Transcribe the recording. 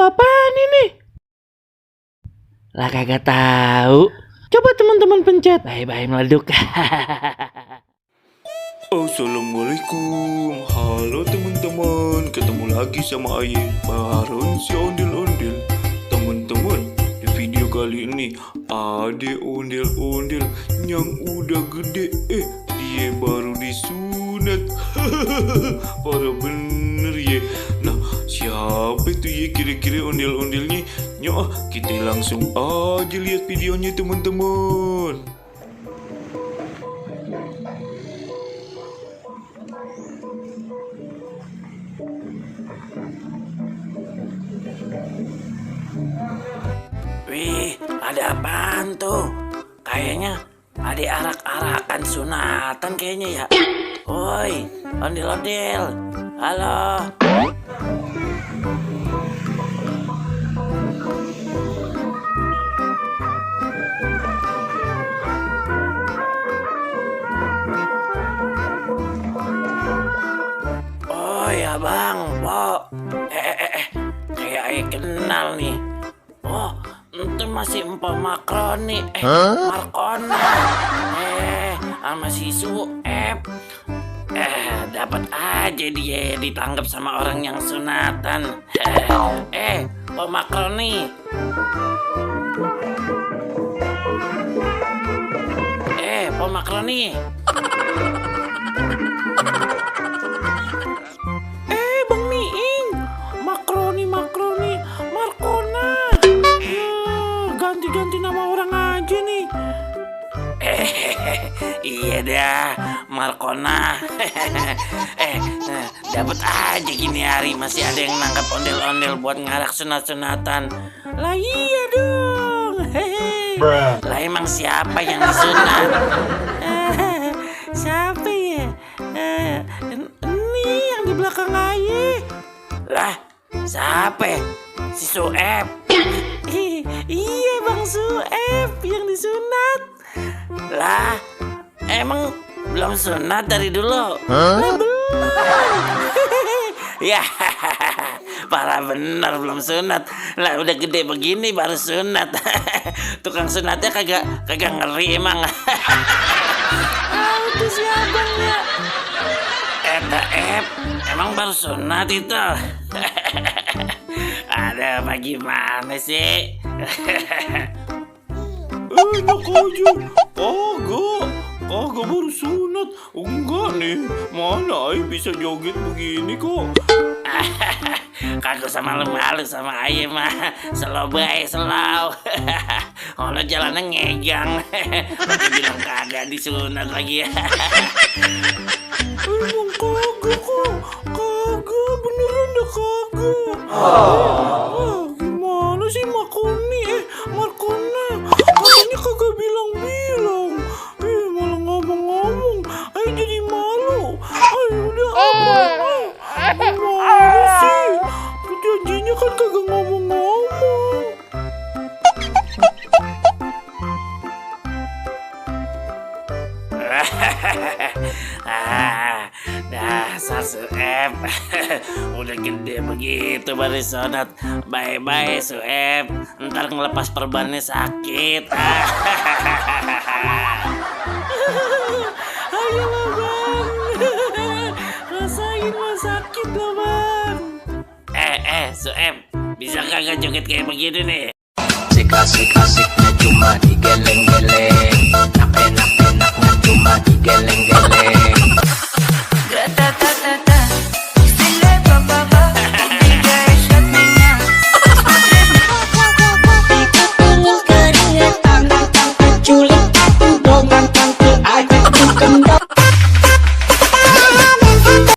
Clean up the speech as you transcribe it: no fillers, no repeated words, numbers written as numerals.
apaan ini? Lah kagak tahu. Coba teman-teman pencet. Bye-bye meleduk. Assalamualaikum. Halo teman-teman. Ketemu lagi sama Aye bareng si ondel-ondel. Teman-teman, di video kali ini ada ondel-ondel yang udah gede. Dia baru disunat. Parah bener ya. Nah, siapa itu ya kira-kira ondel-ondelnya? Nyok, kita langsung aja lihat videonya teman-teman. Wih, ada apaan tuh? Kayaknya ada arak-arakan sunatan kayaknya ya. Woi, ondel-ondel. Halo. Oh ya bang, Pok. Kayak Aye kenal nih. Oh, itu masih Empok Makroni, Markona, sama si Sueb. Dapat aja dia ditangkap sama orang yang sunatan. Pak Makroni. Pak Makroni. Bang Miing. Makroni, Markona. Ganti-ganti nama orang aja nih. Iya dah, Markona. Dapat aja gini hari masih ada yang nangkap ondel-ondel buat ngarak sunat-sunatan. Lah iya dong. Lah emang siapa yang disunat? Siapa ya? Ini yang di belakang Aye. Lah, siapa? Si Sueb. Iya Bang Sueb yang disunat. Lah, emang belum sunat dari dulu? Lah belum. Ya, parah bener belum sunat. Lah udah gede begini baru sunat. Tukang sunatnya kagak ngeri emang. Itu si abangnya. Emang baru sunat itu? Ada apa gimana sih? Enak aja. Kagak baru sunat. Enggak nih. Mana Aye bisa joget begini kok. Kagak sama malu sama Aye mah. Slow bae slow. Ono jalannya ngegang. Pakai bilang kagak disunat lagi ya. Emang kagak kok. Kagak beneran dah kagak. Gimana sih Markona? Katanya kagak bilang-bilang. Malah ngomong-ngomong. Aye jadi malu. Aye udah gimana sih? Janjinya kan kagak ngomong-ngomong. Dasar Sueb. Udah gede begitu baru sunat. Bye-bye Sueb. Ntar ngelepas perbannya sakit. Ayo lah bang. Rasain mah sakit lah bang. Sueb, bisa kagak joget kayak begini nih? Asik-asiknya cuma digeleng-geleng. Enak-enaknya cuma digeleng-geleng.